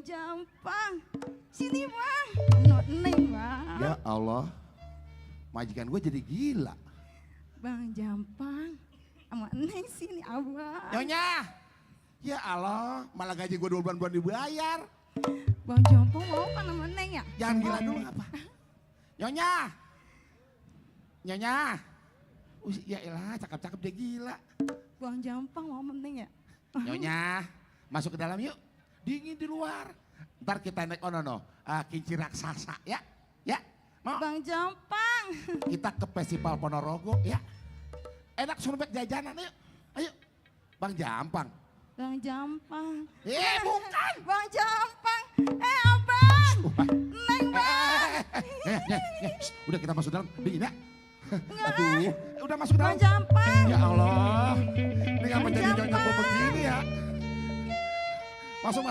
Jampang, sini bang, neng bang. Ya Allah, majikan gue jadi gila. Bang Jampang, sama neng sini abang. Nyonya, ya Allah, malah gaji gue 2 bulan belum dibayar. Bang Jampang mau kan sama neng ya? Jangan gila dulu apa? Nyonya, Nyonya, ya elah cakep-cakep dia gila. Bang Jampang mau sama neng ya? Nyonya, masuk ke dalam yuk. Dingin di luar. Ntar kita naik kincir raksasa ya. Ya, mau? Bang Jampang. Kita ke festival Ponorogo ya. Enak surbek jajanan yuk. Ayo. Bang Jampang. Bang Jampang. Bukan. Bang Jampang. Abang. Neng bang. Udah kita masuk dalam. Dingin ya. Aduh, udah masuk dalam. Bang Jampang. Ya Allah. Ini ngapa jadi nyonya begini ya. Masuk.